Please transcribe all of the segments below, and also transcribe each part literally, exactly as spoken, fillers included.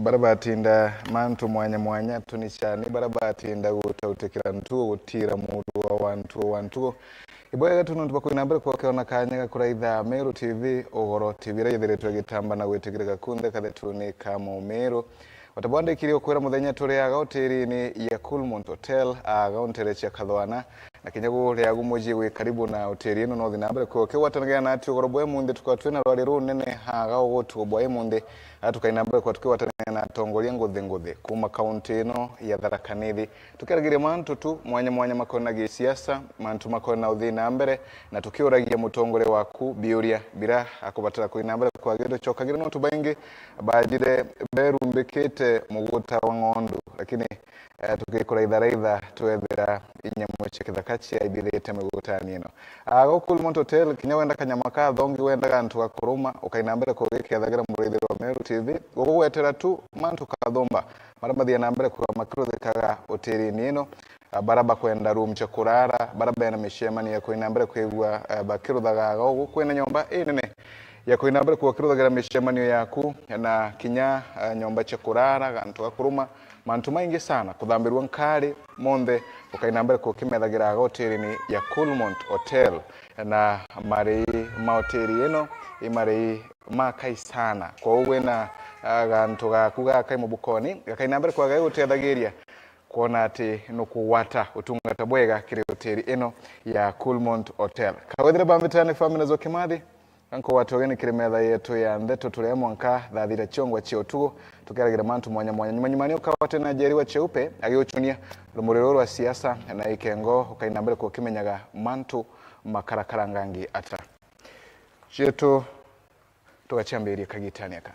Bara batinda mantu mwanya mwanya, tuni chani, bara batinda gutautikira ntugo, gutira murwa wa ntugo wa ntugo. Ibwega tu nontu bwa kwina mbere kwa ukiona kanya ga kuraitha Meru T V, Ugoro T V, iria yithiritwe igitamba na gwitikirika kunthe kathetuni ka Mumiru. Ota bwandikire ukwira muthenya turi aga hoterini ya Coolmont Hotel, aga ontere cia Kathwana, na kinya guria agu muji wi karibu na hoteri ino, no uthi na mbere kwa ukigwatanagira na ati ugoro bwa imunthi tukaba twina rwari runene aga ugutugo bwa imunthi, a tukaina mbere kwa tukigwatanagira na atongoria nguthi nguthi kuma kaunti ino ya Tharaka Nithi, tukiragiria mantu tu mwanya mwanya makonagia siasa, mantu makona uthi na mbere, na tukiuragia mutongoria waku biuria bira akubatara kwina mbere kwa gitucokagira nontu baingi bajire berumbikite muguta wa ng'ondu, lakini eh, tukikuraitha raitha twethira inyamu cia kithaka ciaibithite migutani ino. Ah, guku Coolmont Hotel, kinya wenda kanyama ka thongi, wenda gantu ga kuruma, ukaina mbere kugikethagira muraithiri wa Meru T V, gugugwetera tu mantu kathumba, maria mathia na mbere kwa makiruthikaga hoterini ino, ah, bara bakwenda room cia kurara, bara bena micemanio ya kuina mbere kwigua, eh, bakiruthaga aga ugu kwina nyomba inene ya kuina mbere kwa kiruthagira micemanio yaku, na kinya, eh, nyomba cia kurara, gantu ga kuruma, mantu maingi sana, kuthambirua nkari, monthe ukaina mbere kukimethagiraga hoterini ya Coolmont Hotel, na marii ma hoteri ino i marii ma kai sana. Kwou wina, ah, gantu gaku ga kai mubukoni, gakaina mbere kwa gagigutethagiria kwona ati nukugwata utungata bwega kiri hoteri ino ya Coolmont Hotel. Kawethire bambitane Family Nzo Kimathi, Anko watu ugeni kiri metha yetu ya ndeto turia mwanka thaa thita ciongwa cia utugu, tukeragira mantu mwanya mwanya. Nyuma nyuma ni ukawate na Njeri wa Cheupe agiuchunia rumuri ruru rwa siasa na ikengo ukaina mbere kukimenyaga mantu makarakara ngangi ata. Cietu tugacambiria kagitani aka.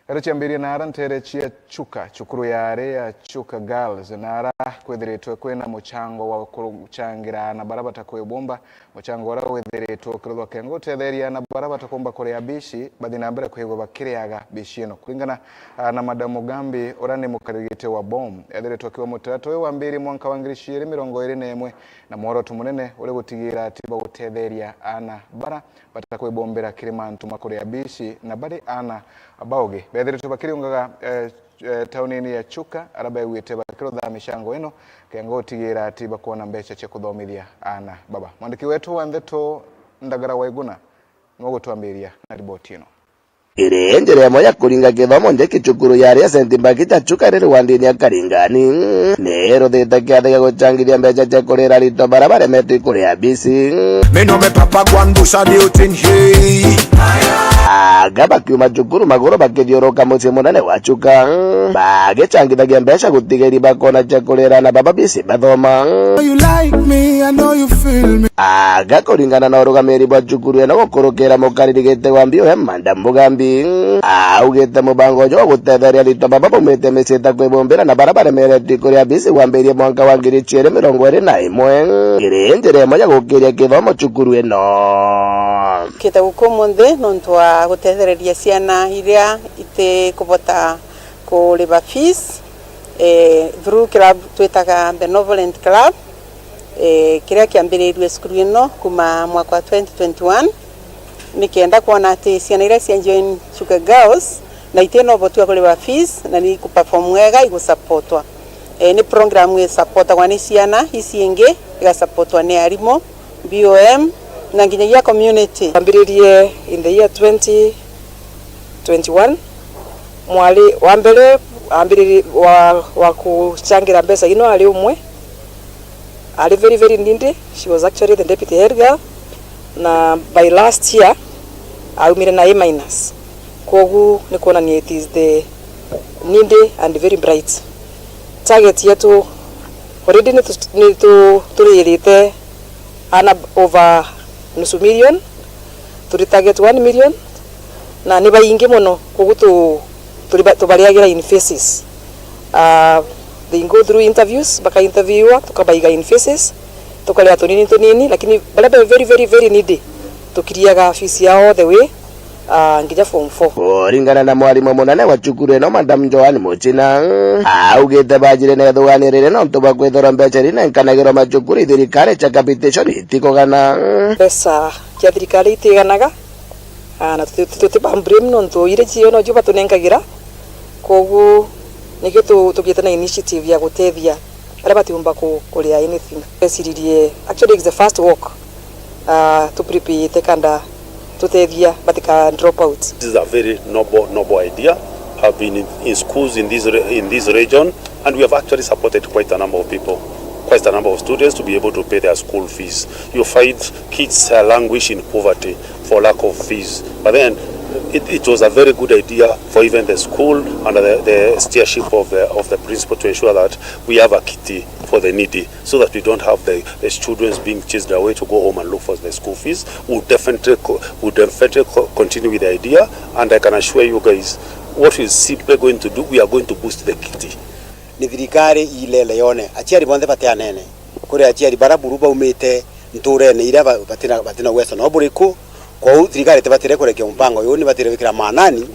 Ero ciambirie na ara ntere cia Chuka, cukuru ya ari ya Chuka Girls, na ara kwithiritwe kwina muchango wa guchangira ana bara batakwibumba, muchango uria withiritwe ukiruthwa kengo gutetheria ana bara batakumba kuria bici bathi na mbere kwigua bakiriaga bici ino. Kuringana, ah, na Madam Mugambi, uria ni mukarigite wa BOM, ethiritwe akiuga mutaratara uyu wambirie mwanka wa ngiri ciiri mirongo iri na imwe, na mworoto munene uri gutigira ati bagutetheria ana bara batakwibumbira kiri mantu ma kuria bici na bari ana baugi. Bethiritwe bakiriungaga, eh, eh, taunini ya Chuka, ara begwite bakirutha micango ino, kengo gutigira ati bakwona mbeca cia kuthomithia ana baba. Mwandiki wetu wa ndeto Ndagara Waiguna niwe ugutwambiria na riboti ino. Iri njira imwe ya kuringa kithomo nje ki cukuru ya aria Saint Mbaki cha Chuka riri wandini ya Karingani, ni iruthite kiathi gia guchangithia mbeca cia kurira aritwa bara baremetwe kuria bici. Meno me papa kwandu sadio tin hey. Aga bakiuma cukuru maguru bakithiuruka mucii munene wa Chuka, bagichangithagia mbeca gutigeri bakona cia kurira na baba bici bathoma. You like me, I know you feel me. Aga kuringana na urugamiri bwa cukuru ino gukurukira mukariri giti wa BOM Madam Mugambi, augite mubango uju wa gutetheria aritwa baba baumite micii ta kwibumbira na bara baremeretwe kuria bici wambirie mwanka wa ngiri ciiri mirongo iri na imwe, iri njira imwe ya gukiria kithomo cukuru ino. Kite guku umunthi nontu wa gutethereria ciana iria itikubota kuriba fees, eh, through club twitaga Benevolent Club, eh, kiria kiambiririrwe cukuru ino kuma mwaka wa twenty twenty-one, nikenda kwona ati ciana iria cia join Chuka Girls na itina uboti wa kuriba fees na ni iku perform wega, igusupportwa. Eh, ni program isupportagwa ni ciana ici ingi, igasupportwa ni arimu, BOM, na nginyagia community. Twambiririe in the year twenty twenty-one. Mwari wa mbere ambiriri wa, wa kuchangira mbeca ino ari umwe, ari very, very needy. She was actually the deputy head girl, na by last year aumire na A minus. Kwogu ni kuonania it is the needy and very bright. Target yetu already ni tu, ni tu, turirite ana over nusu million, turi target one million, na ni baingi mono, kogu tu, turi ba, tubariagira in phases. Uh, they go through interviews, baka interviewa, tukabaiga in phases, tukaria tunini tunini, lakini baria be very, very, very needy, tukiriaga fees yao all the way, ah, nginya form four. Kuringana na mwarimu munene wa cukuru ino, Madam Joan Muchina, augite bajire na ithuganio riri nontu bwa kwithirwa mbeca iria inenkanagirwa macukuru i thirikari cia capitation itikugana. Mbeca cia thirikari itiganaga, ah, na tuti, tuti ba blame nontu iria cio nocio batunenkagira, Koguo, nikio tu-, tugiite na initiative ya gutethia aria batiumba ku-, kuria anything. Tweciririe, actually, it's the first walk, uh, to prepare kanda tutethia batika drop out. This is a very noble, noble idea. I've been in, in schools in this re-, in this region, and we have actually supported quite a number of people, quite a number of students to be able to pay their school fees. You find kids, uh, languish in poverty for lack of fees. But then it, it was a very good idea for even the school under the, the steership of the, of the principal to ensure that we have a kiti for the needy, so that we don't have the, the students being chased away to go home and look for the school fees. We'll definitely co-, we'll definitely co-, continue with the idea, and I can assure you guys, what we're simply going to do, we are going to boost the kiti. Ni thirikari ilele yone aciari bonthe bateanene. Kuri aciari bara buru baumite nturene iria ba-, batina, batina uwezo no buriku. Kwou thirikari itibatire kurekia mupango uyu, nibatire gwikira maanani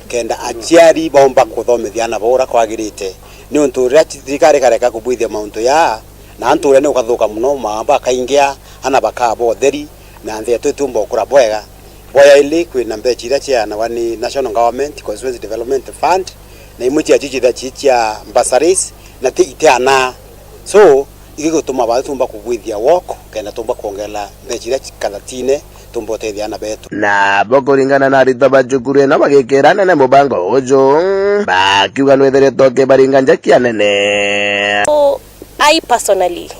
kenda aciari baumba kuthomithia ana bao uria kwagirite. Niuntu riria ci-, thirikari ikareka kubwithia mauntu jaa, na nturene ukathuka muno, maamba akaingia, ana bakaba utheri, na nthi yetu itiumba gukura bwega. Bwa yaili, kwina mbecha iria ciaanagwa ni National Government Constituency Development Fund, na imwe ciacio ciithagwa cii cia bursaries, na ti itiana. So, igigutuma bau tumba kugwithia walk, kenda tumba kwongerera mbecha iria cikathatine, tumba utethia ana betu. Nabo kuringana na aritwa ba cukuru ino bagikira anene mubango uju, bakiuga nwithiritwe ukibaringa njaki anene. So, I personally,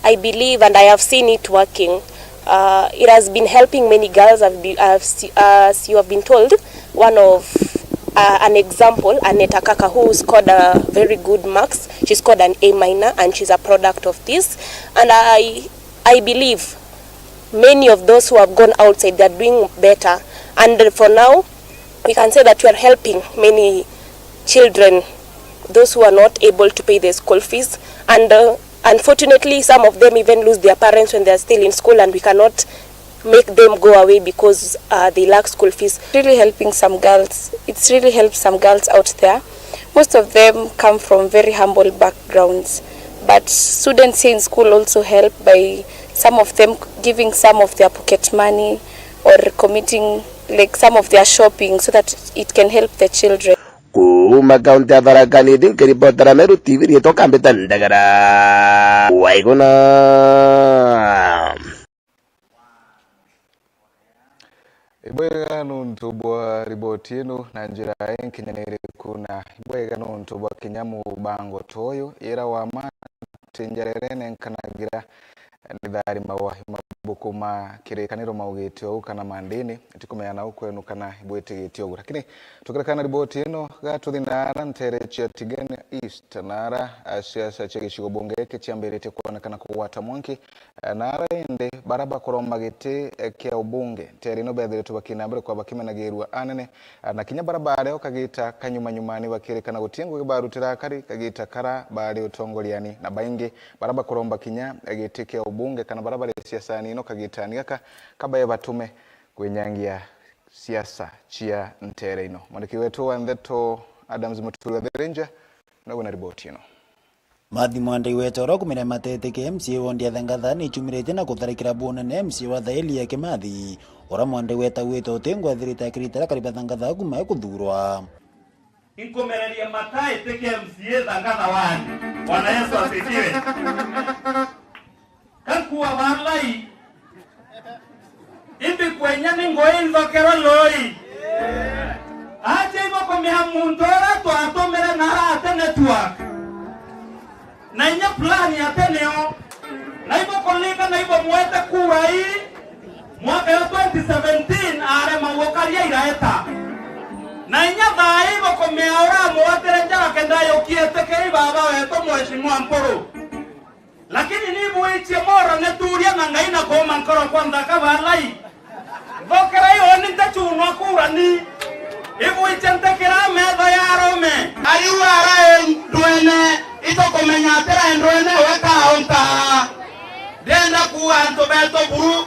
I believe and I have seen it working. Uh, it has been helping many girls. I've been, I've se-, as you have been told, one of, uh, an example, Aneta Kaka, who scored a very good marks. She scored an A minor, and she's a product of this. And I, I believe many of those who have gone outside, they are doing better. And for now, we can say that we are helping many children, those who are not able to pay the school fees. And, uh, unfortunately, some of them even lose their parents when they are still in school, and we cannot make them go away because, uh, they lack school fees. Really helping some girls. It's really helped some girls out there. Most of them come from very humble backgrounds, but students here in school also help by some of them giving some of their pocket money or committing, like, some of their shopping so that it can help the children. Kuuma kaunti ya Tharaka Nithi, nkiripotera Meru T V, riitwa Kambita Ndagara. Waiguna. Ibwega nuntu bwa riboti ino na njira inkinyaniriku, na ibwega nuntu bwa kinya mubango ta uyu. Ira wa ma ti njarerene nkanagira ni tharimagwa i mabuku ma kirikaniro maugite uu kana mandini, itikumenya nau kwenu kana ibwitigitie ugu. Lakini tukirekana na riboti ino, ga tuthi naara ntere cia Tigania East, naara, a, siasa cia gicigo bunge giki ciambiritie kwonekana kugwata mwanki, e, naara indi bara bakuromba giti, e, kia ubunge ntere ino bethiritwe bakiina mbere kwa bakimenagirua anene, e, na kinya bara baari o kagita kanyumanyumani bakirikana guti ngugi barutira akari kagita kara baari utongoriani, na baingi bara bakuromba kinya, e, giti kia ubunge kana bara bari siasani ino kagitani gaka kabae batume kwinyangia siasa cia ntere ino. Mwandiki wetu wa ndeto Adams Muturi wa Thirinja nawe na riboti ino. Mathi Mwandai wete uria ukumire Matete ke M C A wondi ya Thangatha ni ichumiritie na kutharikira bunene M C A wa Thaili ya Kimathi, uria Mwandai weta wite uti ngwathirite akirita aria kariba Thangatha kuma ekuthurwa. Inkumereria Matete ke M C A Thangatha wani. Bwana Yesu asifiwe. Gakua balai. Imbi kwenya ni ngui nthokerwe lui. Acha ibo kumea muntu uria twatumire na arate network. Na inya plan ya teneo. Na ibo kulika na ibo mwete kura ii. Mwaka ya twenty seventeen arema gukaria iraeta. Na inya thaa ibo kumea uria mwatire njara kenda yukiete kei baba wetu Mheshimiwa Mpuru. Lakini ni ibwichie moro nituria na Ngai na kuuma nkoro kwa nthaka balai. Thokerai uni ntechunwa kura ni. Ibwichie ntekira metho ya arume. Ariu ara endwene, itukumenya atira endwene we kaonta. Ndienda kuuga antu betu buru,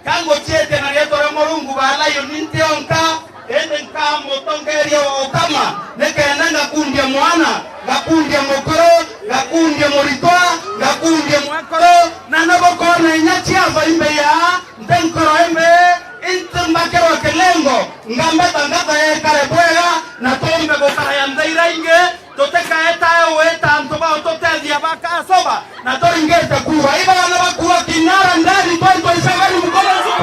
ka nguchietie na riitwa ria Murungu balai uni ntionka, indi nkamutongeria wa ukama, nikenda ngakundia mwana, ngakundia mukuru, ngakundia muritwa, ngakundia mwekuru, na nabukona inya ciafa imbeya, nte nkoro imbe, inte mbakirwa kilengo, ngambeta ngata yekare bwega, Na tuumbe gukara ya nthaira ingi, tutikaetae wita antu ba ututethia bakasoba, na turingite kuuga, ibana bakua kinara ndani twenty twenty-seven mkono juu.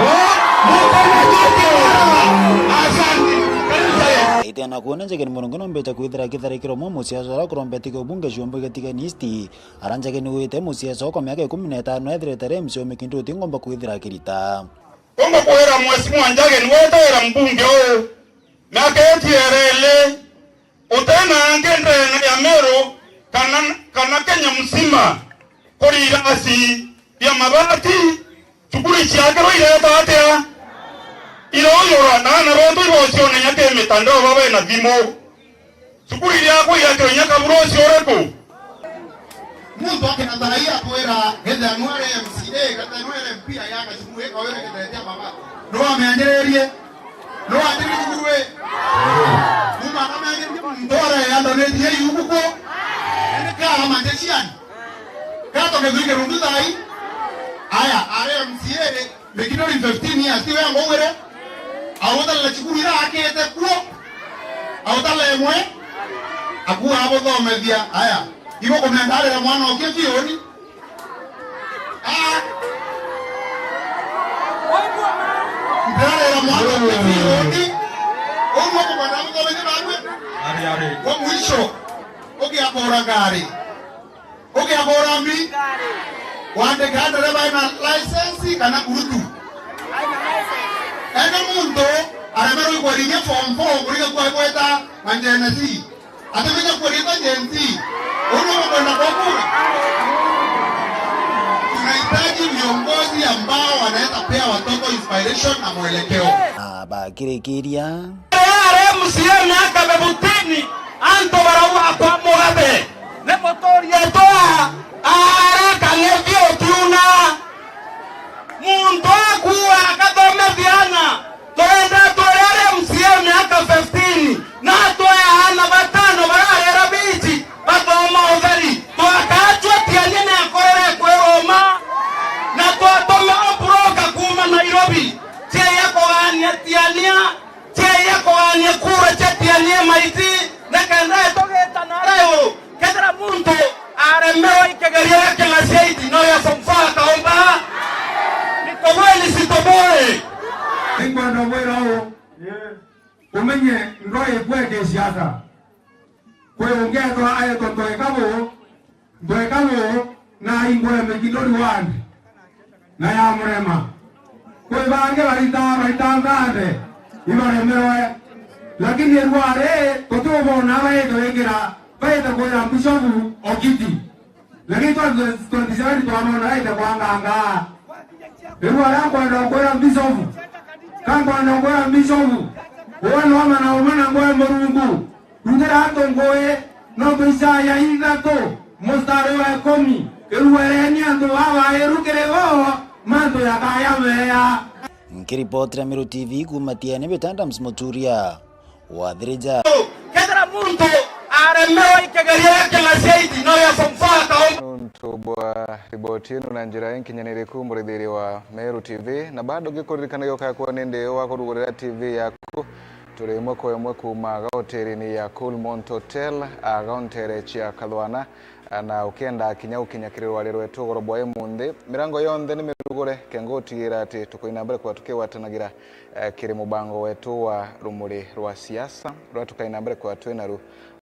Mkono juu kinara. Asante. Karibu sana. Ite na kuona njageni Murungu nombete kwithira kitharikiro mwa musiasa uria kurombete kio bunge ciombo gitiga East, ara njageni wite musiasa kwa miaka ikumi na itano ethirite ari M C A o Mikindu uti ngomba kwithira akirita. Ngomba kwira Mheshimiwa Njageni wetawira mbunge uu, miaka iti ereli, utena angi ndene ya Meru kana, kana Kenya mzima, kuri irasi bia mabati, cukuru ciakirwe ireta atia? Iroyura na ana betu ibocionenya ki mitandao babe na thimu. Cukuru iria kwiyakirwe inya kabura ucio uriku? Muntu akina thaai akwira, kethira nwe ari M C A, kethira nwe ari M P, ayaka cukuru ika wire kethira tia mabati. Nwe wamianjiririe? Nwe wanjiririe cukuru ii? Muma akamianjiririe muntu areandanitie iuku ku? Indi ka amante ciani? Ka tugithwi kirundu thaai? Aya, ari M C A ri? Mikindu fifteen years, ti we ngugwire? Autala cukuru ira akite kuo? Autala imwe? Akua abuthomethia. Aya. Ibo kumenda arira mwana oke fioni? Ah. Ndirarira mwana oke fioni. Umwe kumwenda abuthomethia bagwe? Ari, ari. Kwa mwisho, ugiakura ngari. Ugiagura mbi, wandika ndereba ena license kana kurutu. Ene muntu aremerwe ikwaria form four kuriga kwa gweta ma Gen Z. Atimenya kuria ta Gen Z. Unu ukwenda kwa kura? Tunahitaji viongozi ambao wanaweza pea watoto inspiration na mwelekeo. Ah, bakirikiria. Ari M C A miaka fifteen, antu barauga kwa Mugabe. Ni muturie twa, ari Kang'ethi utiuna. Muntu akua akathomethia ana. Twenda twiri ari M C A miaka fifteen, na atwe ana batano bararira biiji bathoma utheri. Twakachwa Tiania ni akorere kwi Roma, na twatume o broker kuuma Nairobi, cieya kugania Tiania. Cieya kugania kura cia Tiania maiti, na kenda itugita na ara iguru. Kethira muntu aremerwa ikigerio gia class eight, no ya form four akaomba. Nitoboe nisitoboe. Ninkwenda gwira uu, umenye ndoi ikwe kisiasa. Kwi ungi ethwa aetwa Ntoekabu, Ntoekabu na aingure Mikindu ward na ya Murema. Kwi bangi barita, barita nthandhe, ibaremerwe. Lakini erua ri, tutiubona baite wingira, baite kwira Bishop Okiti. Lakini twenty twenty-seven twamona baite kwa Nganga. Erua ria nkwenda kwira Bishop, ka nkwenda kwira Bishop, uwe no mana umwe na ngwe Murungu. Rutira antu ngui, nontu Isaya ithatu, mustari wa ikumi, kiruereni antu babairu kiri bo, mantu jakajabeya. Nkiripotira Meru T V kuuma Tiania, mbita Adams Muturia, Wathirija. Kethira muntu aremerwa ikigerio gia class eight, no ya form four akaomba. Nuntu bwa riboti ino na njira inkinyaniriku, murithiri wa Meru T V, na bado ngikuririkanagia ukakwa ni ndi wa kurugurira T V yaku. Turi imwe kwa imwe kuuma aga hotelini ya Coolmont Hotel, aga ntere cia Kathwana, na ukenda kinya gukinya kiri rwari rwetu ugoro bwa imunthi, mirango yonthe ni mirugure, kenga utigira ati tukoina mbere kwa tukigwatanagira, eh, kiri mubango wetu wa Rumuri rwa Siasa, ruria tukaina mbere kwa twinaru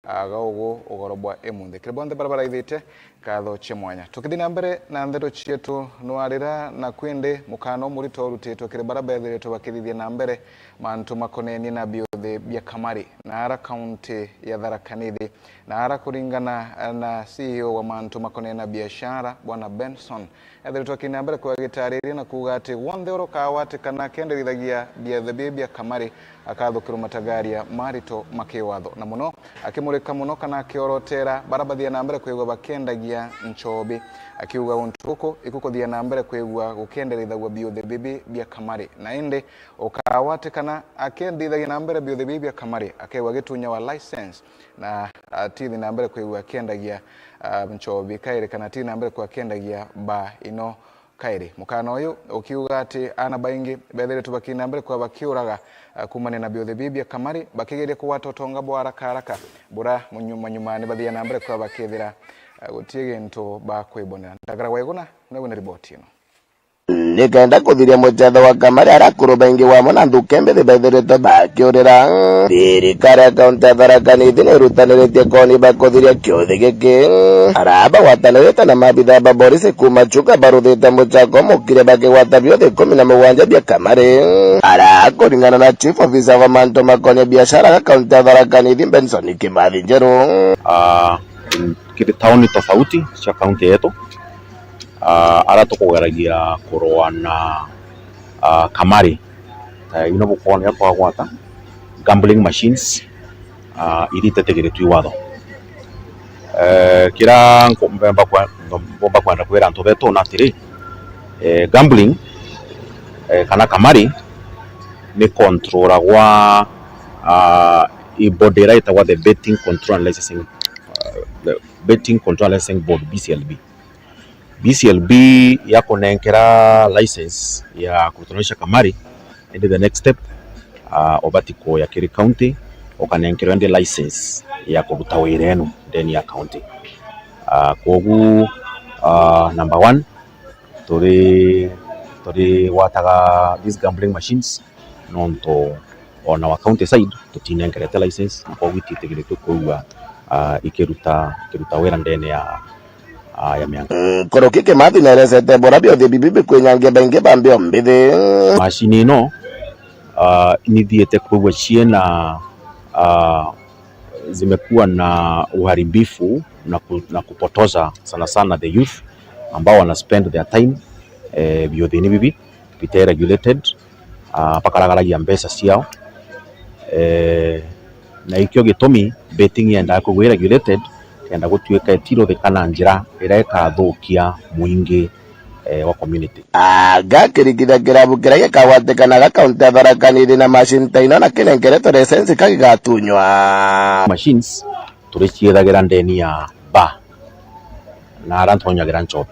aga ugu ugoro bwa imunthi. Kiri bonthe baria baraithite, Nkatho cia mwanya. Tukithi na mbere na ndeto cietu, nwarira na kwindi mukano murito urutitwe kiri baria bethiritwe bakithithia na mbere mantu makonenie na biuthi bia kamari na ara kaunti ya Tharaka Nithi, na ara kuringana na C E O wa mantu makonenie na biashara, Bwana Benson, ethiritwe akina mbere kwagitariria na kuuga ati wonthe uria ukawatikana akenderithagia biuthi biu bia kamari akathukirwa matagaria marito ma kiwatho, na muno akimurika muno kana akiorotera baria bathia na mbere kwigua bakiendagia nchobi, akiuga untu guku ikukuthia na mbere kwigua gukienderithagua biuthi bibi bia kamari, na indi ukawatikana akiendithagia na mbere biuthi bibi bia kamari, akegua gitunya wa license, na atithi na mbere kwigua akiendagia, ah, nchobi kairi kana atithi na mbere kwigua akiendagia baa ino kairi. Mukana uyu ukiuga ati aana baingi bethiritwe bakina mbere kwa bakiuraga, eh, kumania na biuthi bibi bia kamari, bakigeria kugwata utonga bwa haraka haraka, bura munyuma nyuma ni bathia na mbere kwa bakithira, eh, guti gintu bakwibonera. Ndagara Waiguna, nawe na riboti ino. Nikenda kuthiria mucetho wa kamari, aria akuru baingi wamo na nthuke mbithi bethiritwe bakiurira. Thirikari ya kaunti ya Tharaka Nithi ni irutaniritie koni ba kuthiria kiuthi giki. Aria bagwatanirite na maabitha ba borisi kuuma Chuka baruthite mucako mukire bakigwata biuthi ikumi na mugwanja bia kamari. Aria kuringana na chief officer wa mantu makonie biashara ga kaunti ya Tharaka Nithi Benson Kimathi Njeru. Ah, kiri tauni tofauti cia kaunti yetu, ah, aria tukugeragia kurua na, ah, kamari. Eh, ino bukwona twagwata gambling machines, ah, iria itetigiritwe i watho. Eh, kiria nko-, mbemba kwe-, ngomba kwenda kwira antu betu na atiri, eh, gambling, eh, kana kamari ni controlagwa, ah, i body iria itagwa the Betting Control and Licensing, ah, the Betting Control and Licensing Board, B C L B. B C L B yakunenkera license ya kurutananisha kamari, indi the next step, ah, ubati kuya kiri county, ukanenkerwa indi license ya kuruta wira enu ndeni ya county. Ah, kwogu, ah, number one, turi, turi gwataga these gambling machines, nontu ona wa county side tutinenkerete license, na kwogu ititigiritwe kwigua, ah, ikiruta, ikiruta wira ndene ya, ah, ya mianka. Nkuruki Kimathi neresete bura biuthi bibi bikwinyangia baingi ba mbio mbithi. Machine ino, ah, nithiite kwigua ciina, ah, zimekuwa na uharibifu na ku-, na kupotoza sana sana the youth ambao wana spend their time, eh, biuthini bibi bite regulated, ah, bakaragaragia mbeca ciao. Eh, na ikio gitumi betting yendaa kwigua i regulated, kenda gutuika itiruthika na njira iria ikathukia mwingi, eh, wa community. Agakirikithia kirabu kiria gikagwatikanaga kaunti ya Tharaka Nithi na machine ta ino na kinenkeretwe license ka gigatunywa. Machines turiciethagira ndeni ya bar na aria ntonyagira nchobi.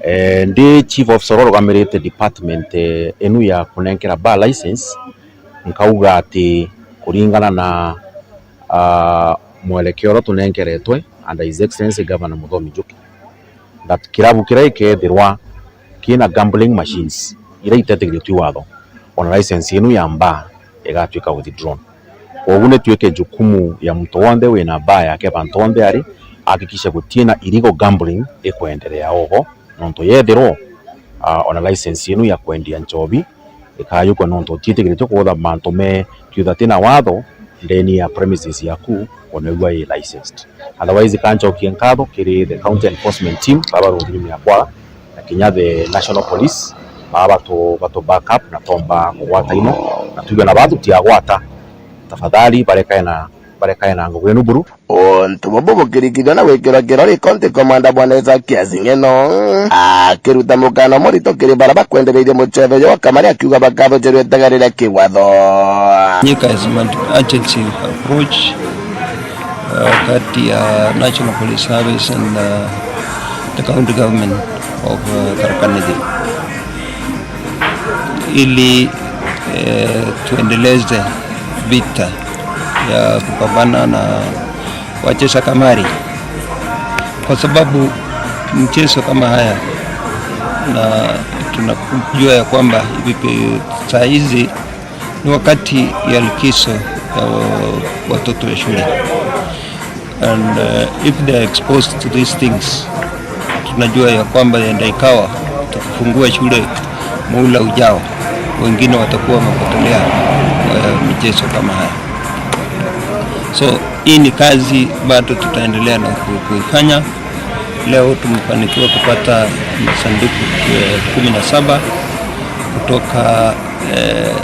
Eh, ndi chief officer uria urugamirite department, eh, inu ya kunenkera bar license, nkauga ati kuringana na, ah, mwelekeo uria tunenkeretwe under His Excellency Governor Muthomi Njuki, that kirabu kiria gikethirwa kina gambling machines iria itetigiritwe i watho, ona license inu ya bar igatuika withdrawn. Kwogu ni tuike jukumu ya muntu wonthe wina bar yake bantu onthe ari, ahakikishe gutiina illegal gambling ikwenderea oho, nontu yethirwa, ah, ona license inu ya kwendia nchobi ikayukwa nontu utiitigiritwe kuutha mantu me twitha tina watho ndeni ya premises yaku, ona igua i licensed. Otherwise, kanchokie nkatho kiri the county enforcement team baba runthirimi yakwa, na kinya the National Police, baa batu, batu back up na tomba kugwata ino, na tuge na baa tutiagwata, tafadhali barekae na, barekae na ngugi enu buru. Untu bubu bukirikithua na gwikirwa kirori County Commander Bwana Ezekias Ng'eno, akiruta mukana murito kiri bara bakwendereithia mucetho uyu wa kamari, akiuga bakathucerua itega riria kigwatho. Nyika is multi-agency approach, uh, kati ya National Police Service and, uh, the county government of, uh, Tharaka Nithi, ili, eh, tuendeleze vita ya kupambana na wacheza kamari, kwa sababu mchezo kama haya, na tunajua ya kwamba hivi pi-, saa hizi ni wakati ya likizo ya watoto ya shule. And, uh, if they are exposed to these things, tunajua ya kwamba enda ikawa tukifungua shule muhula ujao, wengine watakuwa wamepotelea, eh, michezo kama haya. So, hii ni kazi bado tutaendelea na ku-, kuifanya. Leo tumefanikiwa kupata masanduku, eh, kumi na saba kutoka, eh,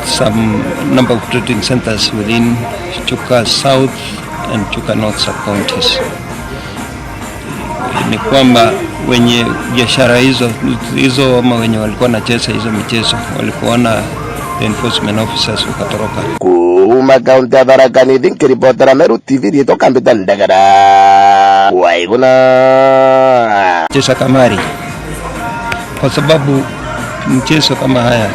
some number of trading centers within Chuka South and Chuka North sub-counties. Ni kwamba wenye biashara hizo, hizo ama wenye walikuwa wanacheza hizo michezo, walipoona the enforcement officers wakatoroka. Kuuma kaunti ya Tharaka Nithi, nkiripotera Meru T V, riitwa Kambita Ndegera. Waiguna. Cheza kamari, kwa sababu mchezo kama haya,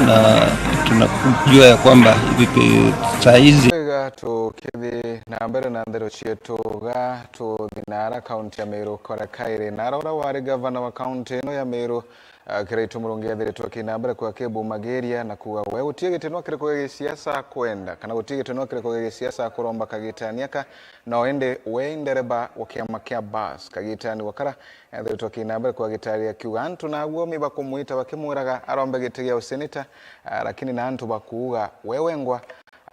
na tunajua ya kwamba hivi pi- saa hizi Wega, tukithi na mbere na ndeto cietu, ga tuthi nara kaunti ya Meru kora kairi nara uria wari gavana wa kaunti ino ya Meru, ah, Kiraitu Murungi ethiritwe akina mbere kwa kibumagiria na kuuga we gutie gitino kiriku gia gisiasa akwenda, kana gutie gitino kiriku gia gisiasa akuromba kagitani aka, no indi we ndereba wa kiama kia bus kagitani wakara. Ethiritwe akina mbere kwa gitari akiuga antu naguo mi bakumwita bakimwiraga arombe giti gia useneta, ah, lakini na antu bakuuga we wengwa,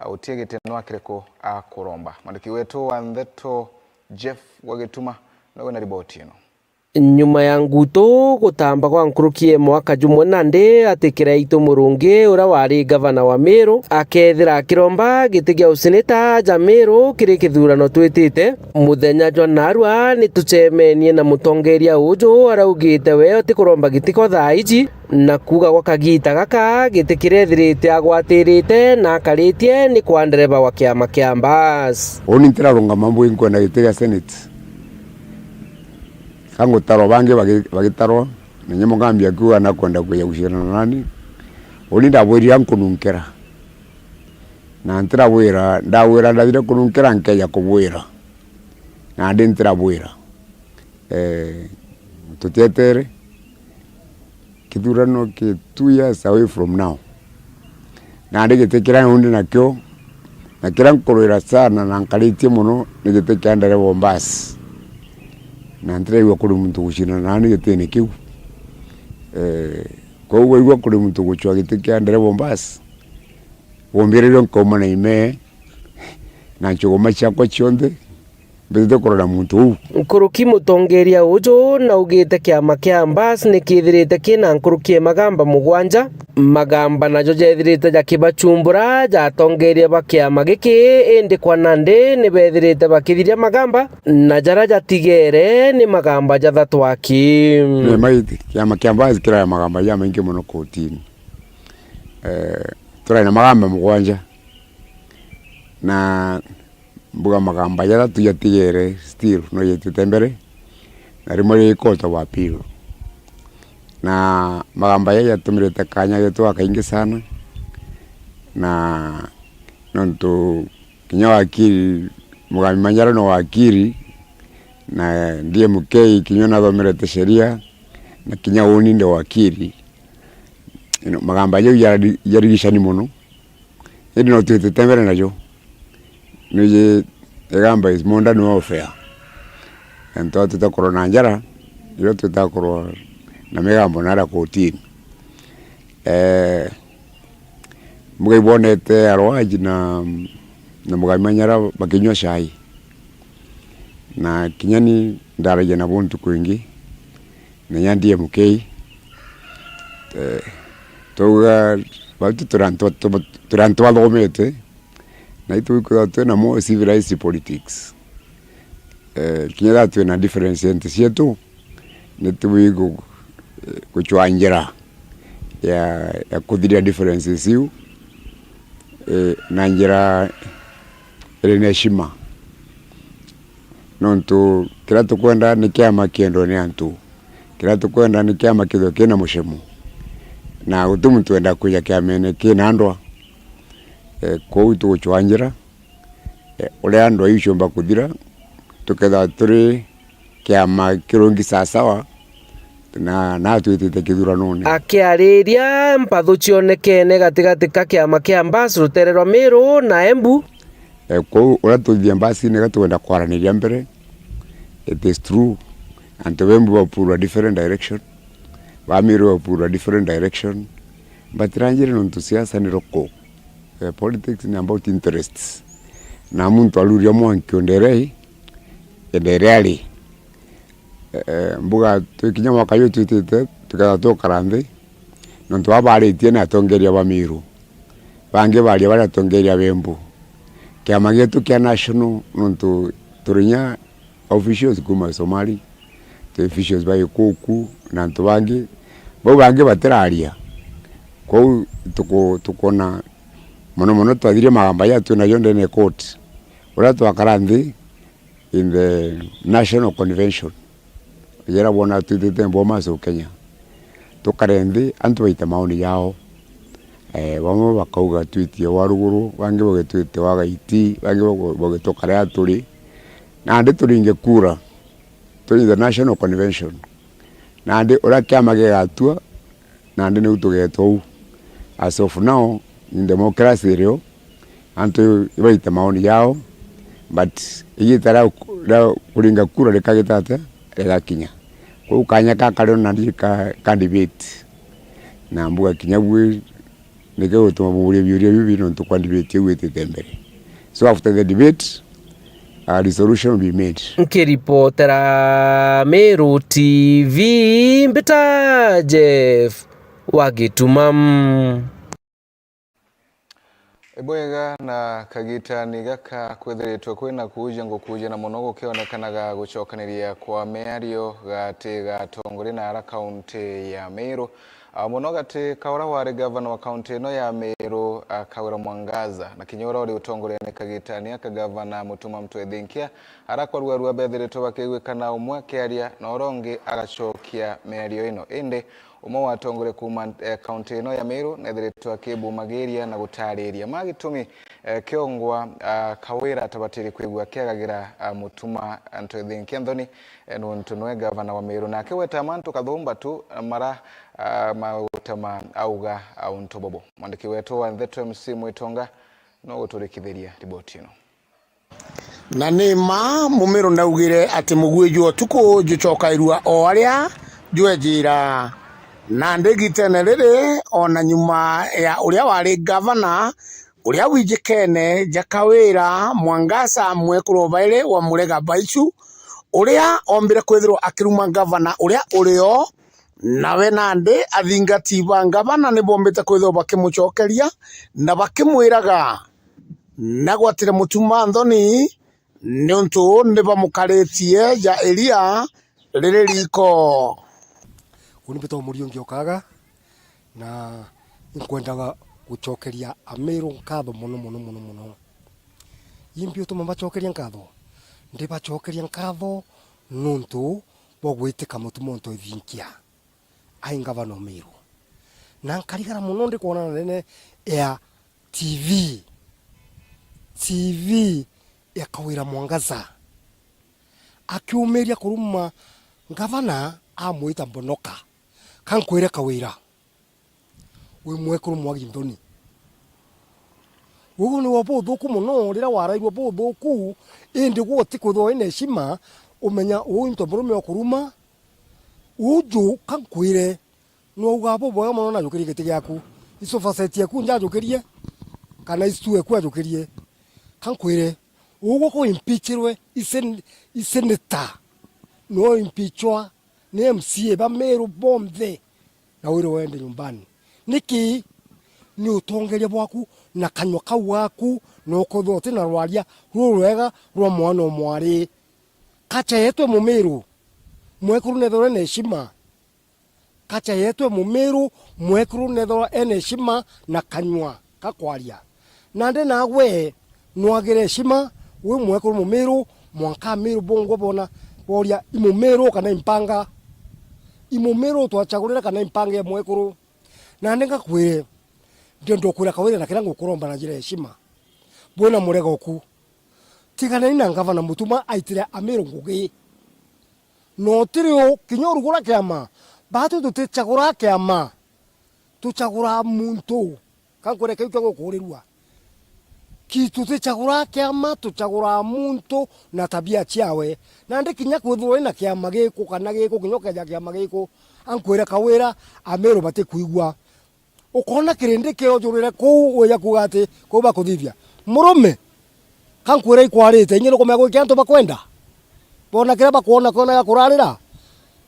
ah, gutie gitino kiriku akuromba. Mwandiki wetu wa ndeto Jeff wa Gituma niwe na riboti ino. Nyuma ya ngutu gutamba kwa nkuruki ya mwaka jumwe nandi ati Kiraitu Murungi uria wari gavana wa Meru akethira akiromba giti gia useneta ja Meru kiri kithurano twitite, muthenya jwa narua ni tucemenie na mutongeria uju araugite we atikuromba giti kwa thaa iji, na kuuga gwa kagita gaka giti kirethirite agwatirite na akaritie ni kwa ndereba wa kiama kia mbasi. Uni ntirarungama mbui nkwenda giti gia senate. Ka ngutarwa bangi bagi- bagitarwa, na inya mugambia akiuga nakwenda kwija gucindana nani, uni ndabwirire nkununkera. Na ntirabwira, ndabwira ndathire kununkera nkeja kubwira. Nandi ntirabwira. Eh, tutietere. Kithurano ki two years away from now. Nandi giti kiria undi nakio, na kiria nkurwira sana na nkaritie mono, ni giti kia ndereba o mbasi. Na ntiraigua kuri muntu gucindana nani gitini kiu. Eh, kwou waigua kuri muntu gucwa giti kia ndereba o mbasi, wombirirwe nkauma na ime na nchuguma ciakwa cionthe, mbitite kurora muntu uu. Nkuruki mutongeria uju naugite kiama kia Mbas ni kithirite kina nkuruki ya magamba mugwanja. Magamba najo jethirite jakibachumbura ja atongeria ba kiama giki, indi kwa nandi ni bethirite bakithiria magamba, na jaria jatigere ni magamba jathatu aki. Ni maiti, kiama kia Mbas kiraya magamba jamaingi mono kotini. Eh, turari na magamba mugwanja, na mbuga magamba jathatu jatigere still no jetite mbere, na rimwe ri court of appeal. Na magamba jaja jatumirite kanya getu gakaingi sana, na nontu kinya wakiri, Mugambi Manyara no wakiri, na D M K kinya nathomerete sheria, na kinya uni ndi wakiri. You know, magamba jau jari- jarigicani mono. Indi no twitite mbere najo. Niji igamba is modern warfare. Antu aa twitakorwa na njara, irio twitakorwa na migambo naria kotini. Eh, mbuga ibonete Arwaji na, na Mugambi Manyara bakinyua cai. Na kinya ni ndaragia nabo ntuku ingi, na inya D M K, eh, twauga, batu turi antu, turi antu bathomete, na itwi kwithirwa twi na more civilized politics. Eh, kinya thaa twi na difference nti cietu, ni tubui gu- gucwa njira ya, ya kuthiria differences iu, eh, na njira iri na heshima. Nontu kiria tukwenda ni kiama kiendwe ni antu. Kiria tukwenda ni kiama kithwe kina mucemo. Na guti muntu wenda kwija kiamene kina ndwa. Eh, kwou tugucwa njira, eh, uria ndwa iu ciumba kuthira, tukethirwa turi kiama kirungi sawasawa, na, na twitite kithuranone. Akiariria mpathu cionekene gatigati ka kiama kia Mbas rutere rwa Meru na Embu. Eh, kwou uria tuthithia Mbasine ga tukwenda kwaraniria mbere, it is true, antu ba Embu bapurwa different direction, ba Meru bapurwa different direction, but ranjire nontu siasa ni ruku. Eh, politics ni about interests. Na muntu aruria mwanki o ndere i, e ndere ari. Eh, mbuga twikinya mwaka juu twitite, tukethirwa tukara nthi, nontu baba baritie ni atongeria ba Meru. Bangi baria bari atongeria ba Embu. Kiama gietu kia national, nontu turi inya officials kuma Somali, twi officials ba Gikuku na antu bangi. Bau bangi batiraria. Kwou tuku-, tukwona mono mono twathiria magamba ja twi najo ndene ya court. Uria twakara nthi, in the national convention, jira bona twitite Bomas of Kenya, tukare nthi antu baite maoni jao. Eh, bamwe bakauga twite wa ruguru, bangi bauge twite wa gaiti, bangi bauge, bauge tukare a turi. Nandi turinge kura, turi in the national convention. Nandi uria kiama gigatua, nandi niu tugeetwa uu. As of now, in democracy irio, antu ibaite maoni jao, but igita ria, ria kuringa kura rikagita atia? Rigakinya. Kwou kanya ka kario nandi ka, ka debate. Na mbuga kinya bui, nikio gutuma buburia biuria biu nontu kwa debate iu itite mbere. So after the debate, a resolution will be made. Nkiripotera Meru T V, mbita Jeff wa Gituma. Ibwega na kagitani gaka kwithiritwe kwina kuuja ngukuuja na mono gukionekanaga gucokaniria kwa miario gati ga atongoria na ara kaunti ya Meru. A, mono gati ka uria wari gavana wa kaunti ino ya Meru, a, Kawira Mwangaza, na kinya uria uri utongoriene kagitani aka gavana Mutuma M'Ethingia, arakwarua bethiritwe bakigwikana umwe akiaria na uria ungi agacokia miario ino. Indi umwe wa atongoria kuuma, eh, kaunti ino ya Meru nethiritwe akibumagiria na gutariria ma gitumi, eh, kiongwa, a, Kawira atabatiri kwigua akiagagira, a, Mutuma M'Ethingia nthoni, eh, nontu nwe gavana wa Meru. Nake weta mantu kathumba tu, eh, mara, ah, magutema auga, ah, untu bubu. Mwandiki wetu wa Ntheto M C Mwitonga no guturikithiria riboti ino. Na ni ma, Mumiru ndaugire ati mugui jwa utuku jucokairua o aria jwejira. Na ndigitene riri, ona nyuma ya uria wari gavana, uria wijikene ja Kawira Mwangaza, mwekuru o bairi wa Murega Baichu, uria ombire kwithirwa akiruma gavana uria urio, nawe nandi athingati ba gavana ni bombite kwithirwa bakimucokeria na bakimwiraga nagwatire Mutuma nthoni, niuntu ni bamukaritie ja iria riri riko. Uni mbitagwa Muriungi Okaga, na inkwendaga gucokeria Amiru nkatho mono, mono, mono, mono. Imbi utuma mbacokeria nkatho? Ndibacokeria nkatho nontu bwa gwitika Mutuma M'Ethingia ai ngavana o Meru. Na nkarigara mono ndikwona nene ya T V, T V ya Kawira Mwangaza akiumiria kuruma ngavana amwita mbonoka. Ka nkwire Kawira, wi mwekuru mwagi nthoni. Uu ni wo buthuku mono riria warairwe buthuku, indi gwe utikwithirwa wina heshima, umenya uu into murume okuruma. Uju ka nkwire, nwaugaa bubwega mono najukirie giti giaku. Isofa set yaku njajukirie, kana istool yaku ajukirie. Ka nkwire, ugwe ko impeachirwe, i sen-, i senator, no impeachwa ni M C A ba Meru bonthe, na wire wende nyumbani. Niki? Ni utongeria bwaku na kanyua kau gaku, na ukethirwa uti na rwaria rurwega rwa mwana o mwari. Kacha yetu e Mumiru, mwekuru nethirwe na heshima. Kacha yetu e Mumiru, mwekuru nethirwa ena heshima na kanyua ka kwaria. Nandi nagwe nwagire heshima, wi mwekuru Mumiru, mwanka Amiru bongwa bona boria i Mumiru kana i mpanga. I Mumiru twachagurire kana i mpanga ya mwekuru. Nandi ngakwire, ndienda ukwira Kawira na kiria ngukuromba na njira ya heshima. Bwina Murega oku. Tiganeni na ngavana Mutuma aitire Amiru ngugi. Na utiri u, kinya urugura kiama, batu tutichagura kiama, tuchaguraa muntu. Ka nkwire kiu kia gukuurirua. Ki tutichaguraa kiama, tuchaguraa muntu na tabia ciawe. Nandi kinya kwithirwa wina kiama giku kana giku, kinya ukeja kiama giku, a nkwire Kawira, Amiru batikwigua. Ukoona kirindi kiojurire kuu, wija kuuga ati kuu bakuthithia. Murume, ka nkwire ikwarite, ingi nukumenya gwikia antu bakwenda? Boona kiria bakwona, kwona gia kurarira?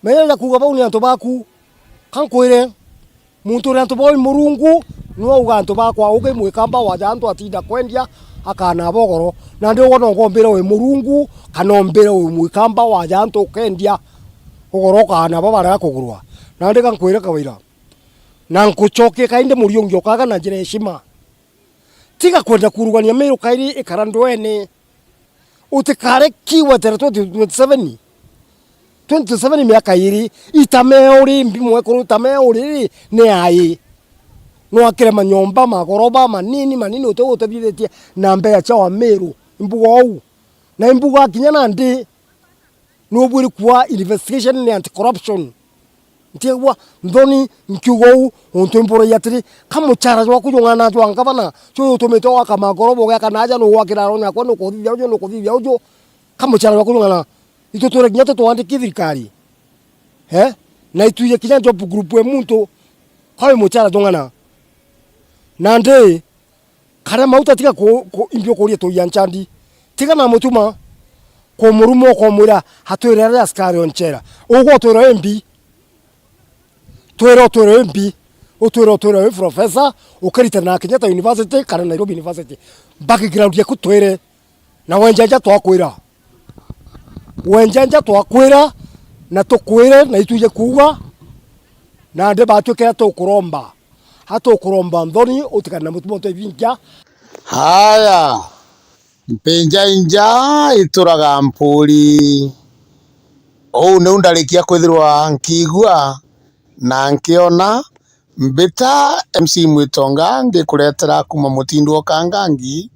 Menya ja kuuga bau ni antu baku. Ka nkwire, muntu uri antu bau i Murungu, niwe uga antu bakwa, uga i mwikamba waja antu atinda kwendia, akaana bogoro. Nandi ugwe no ngombire wi Murungu, kana ombire wi mwikamba waja antu ukendia, ugoro ukaana bo barega kugurwa. Nandi ka nkwire Kawira, na nkucokie kaindi Muriungi Okaga na njira ya heshima. Tiga kwenda kurugania Miru kairi ikara ndwene. Utikare kiwetere twenty twenty-seven. Twenty twenty-seven miaka iri, itamea uri mbi mwekuru, itamea uri ri, ni ai. Nwakire manyomba, magoroba, manini, manini, uti utethithitie na mbeca cia Wamiru. Imbuga uu. Na imbuga kinya nandi, nubwiri kuwa investigation ni anti-corruption. Ntiegua nthoni nkiuga uu, untu imburagia atiri, ka muchara jwaku jung'ana jwa ngavana, juu utumite waka magoroba ugiaka na aja, nugwakira aronya akwa, nukuthithia uju, nukuthithia uju, ka muchara jwaku jung'ana, ituture kinya tutwandiki thirikari. Eh? Na itwije kinya job group e muntu, ka wi muchara jung'ana. Nandi, karia mauta tiga ku, ku, imbi ukuria tuia nchandi. Tiga na mutuma, kumuruma ukomwira, atwire aria askari o nchera. Ugwe utwira wi mbi. Twire utwire wi mbi. Utwire utwire wi professor, ukaritana na Kenyatta University kana Nairobi University. Background yaku twire. Na wenjenja twakwira. Wenjenja twakwira, na tukwire, na itwije kuuga, nandi batwikira tukuromba. Atukuromba nthoni, utikane na mutumo twa ibingia. Haya, mpinja inja ituraga mpuri. Uu niu ndarikia kwithirwa nkiigua na nkiona. Mbita M C Mwitonga ngikuretera kuma Mutindu o Kangangi,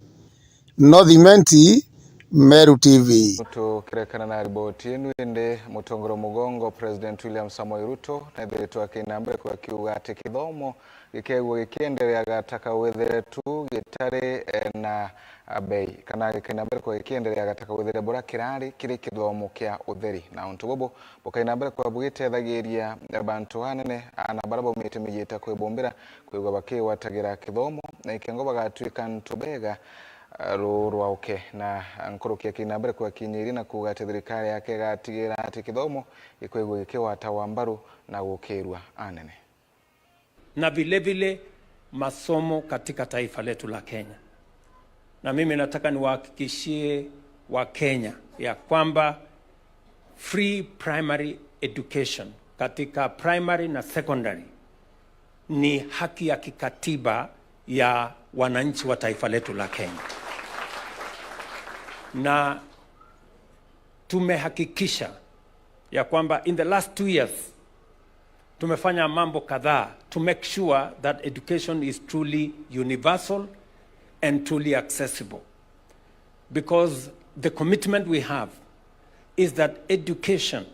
North Imenti, Meru T V. Tukirekana na riboti inu, indi mutongoria mugongo President William Samoei Ruto nethiritwe akina mbere akiuga ati kithomo gikeegua gikiendereaga ta kauthire tu gitari, eh, na, ah, bei, kana gikaina mbere kwa gikiendereaga ta kauthire buria kirari kiri kithomo kia utheri. Na untu bubu bukaina mbere kwa bugiteethagiria bantu anene, ana baria baumite miji ta kwibumbira, kwigua bakigwatagira kithomo, na ikengo bagatwika antu bega, ah, ruu rwa uke. Na nkuruki akina mbere kwa kinyiri na kuuga ati thirikari yake igatigira ati kithomo gikwigua gikigwatawa mbaru na gukirua anene. Na vile vile masomo katika taifa letu la Kenya. Na mimi nataka niwahakikishie Wakenya ya kwamba free primary education katika primary na secondary ni haki ya kikatiba ya wananchi wa taifa letu la Kenya. Na tumehakikisha ya kwamba in the last two years, tumefanya mambo kadhaa to make sure that education is truly universal and truly accessible. Because the commitment we have is that education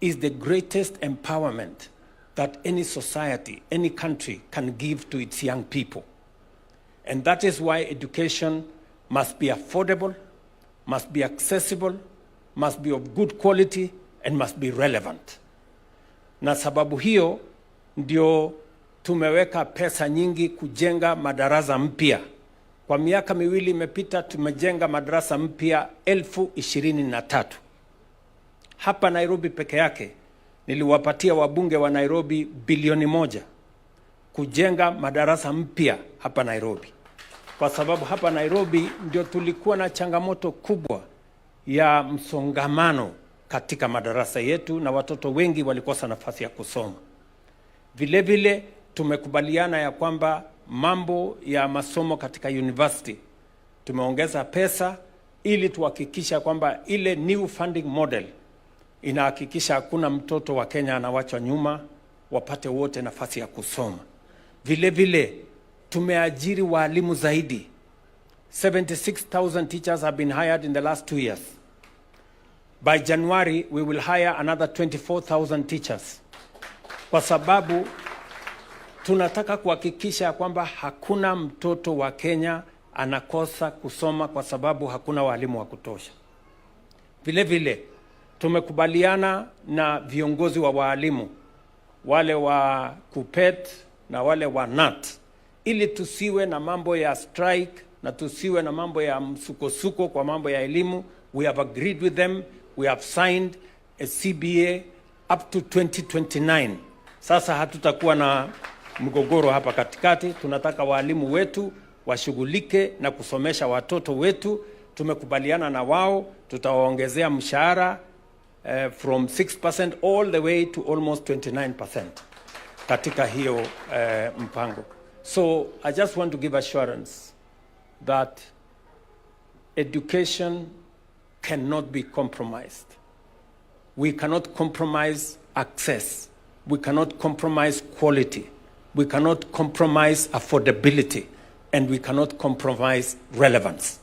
is the greatest empowerment that any society, any country can give to its young people. And that is why education must be affordable, must be accessible, must be of good quality, and must be relevant. Na sababu hiyo ndio tumeweka pesa nyingi kujenga madarasa mpya. Kwa miaka miwili imepita, tumejenga madarasa mpya elfu ishirini na tatu. Hapa Nairobi peke yake, niliwapatia wabunge wa Nairobi bilioni moja kujenga madarasa mpya hapa Nairobi. Kwa sababu hapa Nairobi ndio tulikuwa na changamoto kubwa ya msongamano katika madarasa yetu, na watoto wengi walikosa nafasi ya kusoma. Vile vile, tumekubaliana ya kwamba mambo ya masomo katika university, tumeongeza pesa ili tuhakikisha kwamba ile new funding model inahakikisha hakuna mtoto wa Kenya anawachwa nyuma, wapate wote nafasi ya kusoma. Vile vile, tumeajiri walimu zaidi. Seventy-six thousand teachers have been hired in the last two years. By January, we will hire another twenty-four thousand teachers. Kwa sababu tunataka kuhakikisha kwamba hakuna mtoto wa Kenya anakosa kusoma kwa sababu hakuna walimu wa kutosha. Vile vile, tumekubaliana na viongozi wa walimu, wale wa KUPPET na wale wa KNUT, ili tusiwe na mambo ya strike na tusiwe na mambo ya msukosuko kwa mambo ya elimu. We have agreed with them, we have signed a C B A up to twenty twenty-nine. Sasa hatutakuwa na mgogoro hapa katikati. Tunataka walimu wetu washughulike na kusomesha watoto wetu. Tumekubaliana na wao, tutawaongezea mshahara, eh, from six percent all the way to almost twenty-nine percent katika hiyo, eh, mpango. So I just want to give assurance that education cannot be compromised. We cannot compromise access. We cannot compromise quality. We cannot compromise affordability. And we cannot compromise relevance.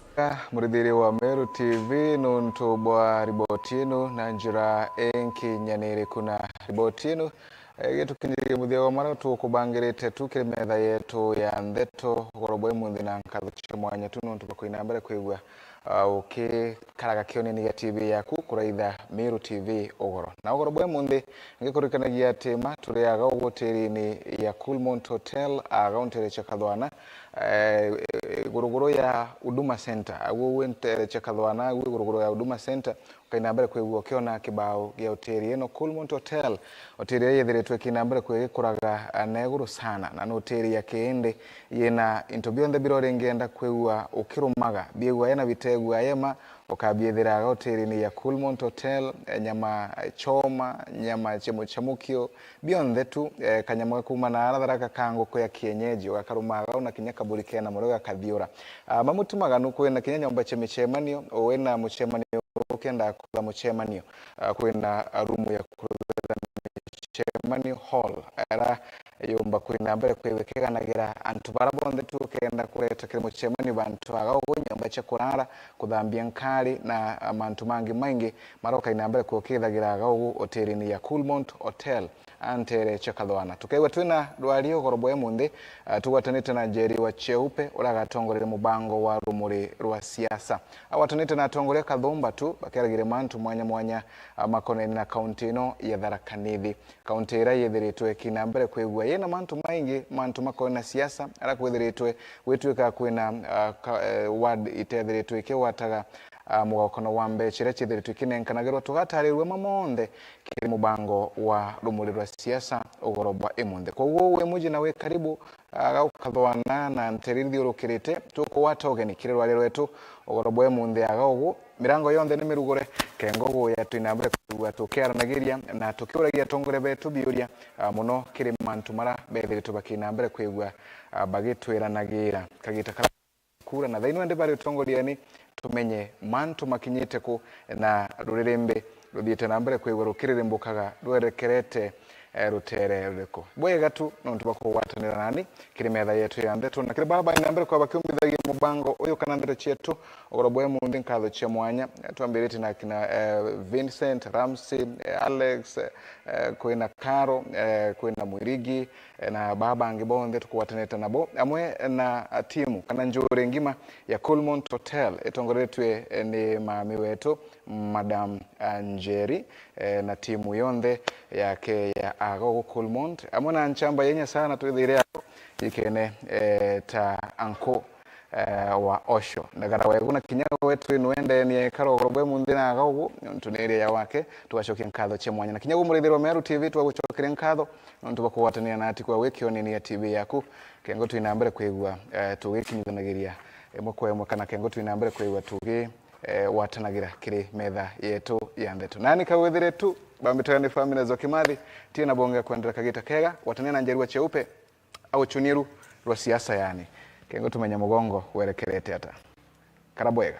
Murithiria wa Meru T V nuntu bwa riboti ino na njira inkinyaniriku na riboti ino. Eh, gitukinyirie muthia wa mara tukubangirite tu kiri metha yetu ya ndeto ugoro bwa imunthi, na nkatho cia mwanya tu nuntu bwa kwina mbere kwigua, ah, ukikaraga kioneni gia T V yaku kuraitha Meru T V ugoro. Na ugoro bwa imunthi ngikurikanagia ati ma turi aga ugu hoteli-ini ya Coolmont Hotel aga untere cia Kathwana, eh, iguruguru ya Huduma Center, agu untere cia Kathwana, agu iguruguru ya Huduma Center, ukaina mbere kwigua ukiona kibao gia hoteli ino, Coolmont Hotel. Hoteli ii yithiritwe ikina mbere kwigikuraga, ah, na iguru sana, na ni hoteli ya kiindi yina into bionthe biria uringienda kwigua ukirumaga, biigua yena bitegua yema, ukabiethira aga hoteli-ini ya Coolmont Hotel, eh, nyama, eh, choma, nyama cia muchamukio, bionthe tu, eh, kanyama ga kuuma na ara Tharaka ka nguku ya kienyeji, ugakarumaga una kinya kaburi kena murio gakathiura. Ah, mamutu maganu kwina kinya nyomba cia micemanio, wina mucemanio ukenda kutha mucemanio, ah, kwina, ah, rumu ya kuthira micemanio, hall, era yumba kwina mbere kwigua ikiganagira antu bara bonthe tu ukenda kureta kiri mucemanio bantu aga ugu, nyomba cia kurara, kuthambia nkari na, ah, mantu mangi maingi maroka ina mbere kukithagira aga ugu hoteli-ini ya Coolmont Hotel. Antere cia Kathwana. Tukeigua twina rwari ugoro bwa imunthi, ah, tugwatanite na Njeri wa Cheupe, uria agatongoreria mubango wa rumuri rwa siasa. Agwatanite na atongoria kathumba tu, bakiaragiria mantu mwanya mwanya, ah, makonene na kaunti ino ya Tharaka Nithi. Kaunti iria yithiritwe ikina mbere kwigua yina mantu maingi, mantu makonene na siasa, aria kwithiritwe gwitwika kwina, ah, ka-, eh, ward itethiritwe ikigwataga, ah, mugokano wa mbeca iria ciithiritwe ikinenkanagirwa. Tugatarirua mamwe monthe kiri mubango wa rumuri rwa siasa ugoro bwa imunthi. Koguo wi muji na wi karibu, ah, gukathwana na ntere ithiurukirite, tukugwata ugeni kiri rwari rwetu ugoro bwa imunthi aga ugu. Mirango yonthe ni mirugure, kengo guya twina mbere kwigua tukiaranagiria na tukiuragia atongoria betu biuria, ah, muno kiri mantu mara bethiritwe bakina mbere kwigua, ah, bagitwiranagira. Kagita kara kura, na thaino indi bari utongoriani, tumenye mantu makinyite ku na ruririmbi ruthiite na mbere kwigua rukiririmbukaga rwerekerete, eh, rutere ruriku. Bwega tu nontu bwa kugwatanira nani kiri metha yetu ya ndeto, na kiri baba baina mbere kwa bakiumbithagia mubango uyu kana ndeto cietu ugoro bwa imunthi, nkatho cia mwanya. Eh, twambiritie na kina, eh, Vincent, Ramsey, eh, Alex, eh, kwina Karo, eh, kwina Mwirigi, eh, na baa bangi bonthe tukugwatanite nabo, amwe na, ah, timu kana njuri ngima ya Coolmont Hotel itongoretue, eh, ni mami wetu, Madam, ah, Njeri, eh, na timu yonthe yake ya aga ugu Coolmont, amwe na nchamba yenya sana twithiire abo ikene, eh, ta anko, eh, wa Osho. Ndagara wegu na kinya we twinwendenie kara ugoro bwe munthi na aga ugu, nontu ni iria wake, tugacokia nkatho cia mwanya. Na kinya gu murithirwa Meru T V twagucokeria nkatho, nontu bwa kugwatanira na ati kwa wikionini ya T V yaku. Kengo twina mbere kwigua, eh, tugikinyithanagiria imwe kwa imwe, kana kengo twina mbere kwigua tugi, eh, gwatanagira kiri metha yetu ya ndeto. Nani kawithire tu, bambitaga ni Family Nzoki Mathi, tie na bonge kwendera kagita kega, gwatania na Njerua Cheupe, au chuniru rwa siasa yani. Kengo tumenye mugongo werekerete ata. Kara bwega.